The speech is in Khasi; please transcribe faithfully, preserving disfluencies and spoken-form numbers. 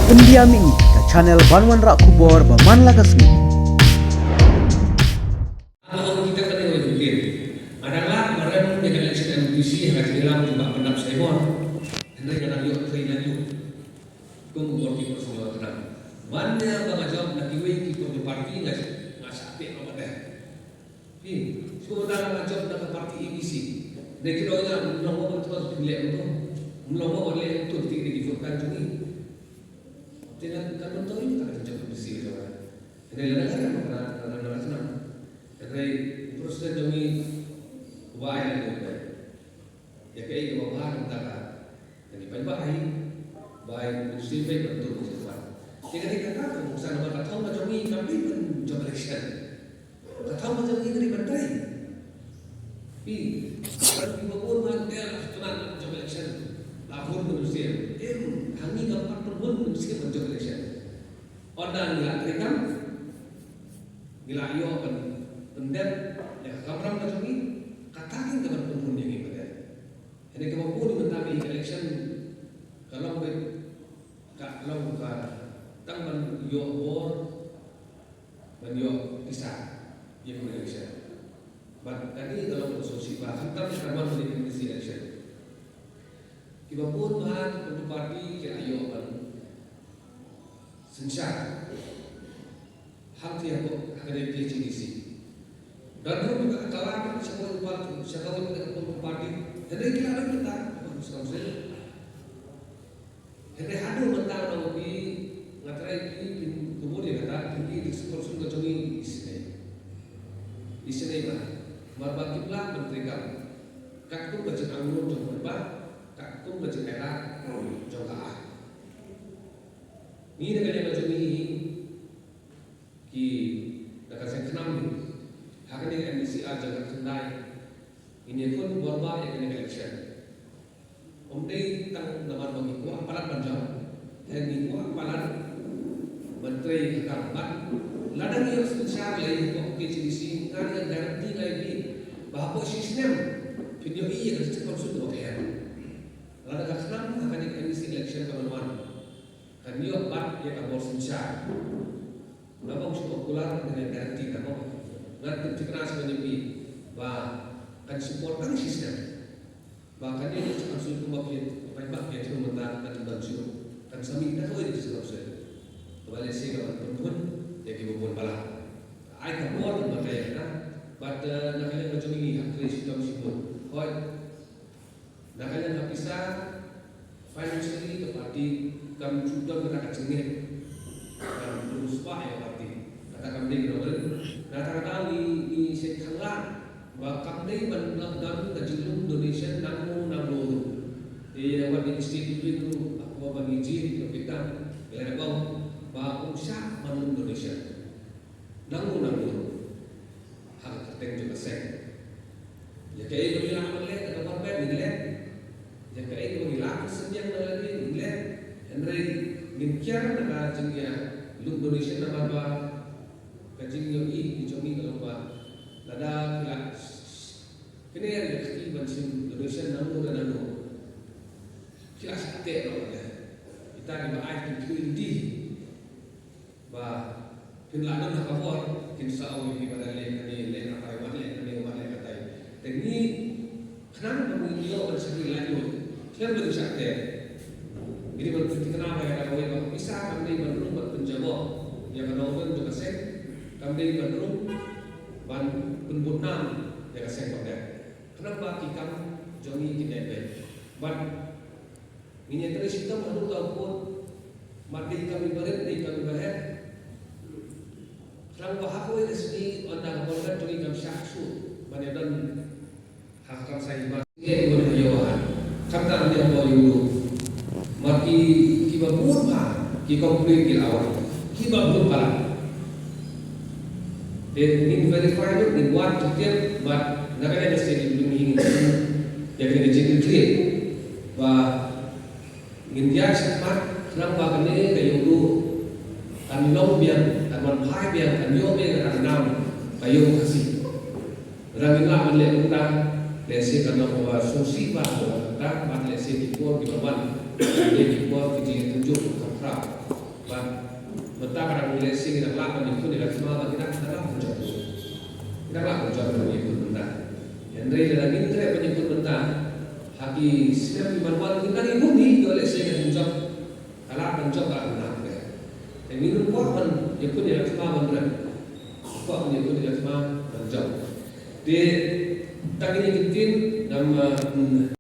Pyndiam ïa ngi ka channel ban wanrah khubor ba man la ka sngi. Ano kita kane wa jingkit. Ada lah kemarin di election M D C ha Jingïalam jubab pendap Saibor. Hynrei ka nang yok trei laju. Kum u bor ki por sngewthuh tenang. Ban ïa ba nga jop na kiwei ki por parti nga nga sah pek ba deh. Phi, shu da nga jop na ka parti A D C. Dei ki dong ïa, mlong ba tu phi leh tu. Mlong ba leh tu ti dei ki vote kan jong ngi. Te ngan kan mentong ïa ka jop A D C jong nga. Dei la da kan na na na na. Dei president jong ngi wa ai la. Ïa kaei kaba bha na ka bynta ka ngi paidbah hi. Ba ngi sngewbha ban tur ban sngewbha. Te ka dei kata ka muksan ba ka thong ka jong ngi kam dei ban jop election. Ka thong ka jong ngi ka dei ban trei. Phi, kan phi ba bun ban trei la ka jop election. La hun ban sngewbha. Em, ha ngi kam pat ban hun ban sngewbha ban jop election. Ynda ngi la trei kam, ngi la ïoh ban pyndep ïa ka kamram ka jong ngi, kata ka dei ka ban pynhun ïa ngi pat. Hynrei kaba bun mynta ka election ka long beit ka long ka tang ban ïoh bor, ban ïoh pisa ïa ka election. Bad kane ka long ka sngewsih ba khamtam ka mon ïa ka M D C election. Kiba bun ba ki party ki la ïoh ban synshar. Hangta hapoh ha kane ka K H A D C. Don ruh ka kylla sha kawei ka party, sha kawei ka party. Hynrei ki la don kita ha District Council. Hynrei haduh mynta nga ong ïa phi, nga tharai phi phin kynmaw ïa kata, phi ki District Council ka jong ngi isynei. Isynei ba, namar ba kim lah ban trei kam. Katkum ka jingangnud jong ka paidbah, katkum ka jingailad jong ka aiñ. Ngi na ka liang ka jong ngi, ki da ka seng khnang ha kane ka M D C ar hajar khatkhyndai. Ngin ïakhun bor ba ïa kane ka election. Ym dei tang namar ba ngi kwah palat ban jam. Hynrei ngi kwah palat ban trei ha ka mat. Lada ngi ïoh synshar lei hapoh K H A D C, nga ïa guarantee nga ïa phi ba hapoh shi snem phin ïohi ïa ka District Council kaba pher. Lada ka khnang ha kane ka M D C election kaban wan. Kan ïoh bat ïa ka bor synshar. Naba u shu popular, ngan guarantee naba. Ngan pynthikna sha ngi ba kan support tang shi snem. Ba kan ïoh kan shu kumba phi, paidbah phi thung mynta kan ban shu. Kan sa mih na kawei ka shu shu. Kaba lehse ka ban pynthut ïa ki bun bala. Ai ka bor kan ba ka ïa ka. Bad, eh, na ka liang ka jong ngi ha kri shi dong shi bun. Hoi. Na ka liang ka pisa, financially ka party kam ju don kata ka jingngeit. Kam ju spah ïa ka party. Kata kam dei ka dei. Na kata ka daw ngi, ngi sngewthuh ba kam dei ban don ka jinglum donation nangno nangno ruh. Te ïa wat ngi state living ruh, ako ban ngi jin ka pita, ïa la ba, ba um shah ban lum donation. Nangno nangno ruh. Ha ka kyrteng jong ka seng. Ïa kaei ba ngi lah ban leh, da ka bor bet ngin leh. Ïa kaei ba ngi lah ban synñiang da lade ngin leh. Hynrei ngin kiar da ka jingïalum donation namar ba ka jingïohi ka jong ngi ka long ba lada ki la kner ïa ka kti ban shim donation nangno da nangno. Ki la shah teh noh leh. Kita kiba ai ki kti lynti. Ba phin lah don ha ka bor, kin sa ong ïa phi ba leh kane, leh katai, wat leh kane, wat leh katai. Te ngi khnang ba ngi ïoh ban shakri laitluid khlem da shah teh. Ngi dei ban pynthikna ba ïa kawei ba pisa kam dei ban rung ban pynjaboh ïa ka nongrim jong ka seng, kam dei ban rung ban pynbud nam ïa ka seng ba dei. Khnang ba ki kam jong ngi kin dei beit. Ban Ngin ïa trei shitom haduh la u kut. Mat dei kam iba rit, dei kam iba heh. Khnang ba ha kawei ka sngi ynda ka bor ka jong ngi kam shah shuh ban ïa don ha ka kam sa iba. Ngi ïa don ha ïoh ha. Khamtam ïa bor ïa u. Mat ki kiba bun bha ki complain ki la wan. Kiba bun bha la. Te ngin verify lut, ngin wad tip, bad na ka liang ka state ngin ïa kane ka jingkit khlieh. Ba ngin ïa shakhmat khnang ba kane ka ïoh ruh kan long biang, kan wan phai biang, kan ïoh biang ka nam ka ïoh Khasi. Lada ngin lah ban leh kumta, lehse kan long kaba sngewsih bha kata, bad lehse ki por kiba wan Ïa ki por ki jingïatynjuh kham khraw. Bad mynta ka dang lehse ngi dang lah ban ïakhun ïa la thma bad ngi dang lah ban jop. Ngi dang lah ban jop ban ïakhun mynta. Hynrei lada ngim treh ban ïakhun mynta, ha ki snem kiban wan ngi dang ïakhun hi, to lehse ka jingjop ka lah ban jop ka lah ban nang. Te ngin ym kwah ban ïakhun ïa la thma ban rem. Kwah ban ïakhun ïa la thma ban jop. Te tang kine ki ktien ngam, uh,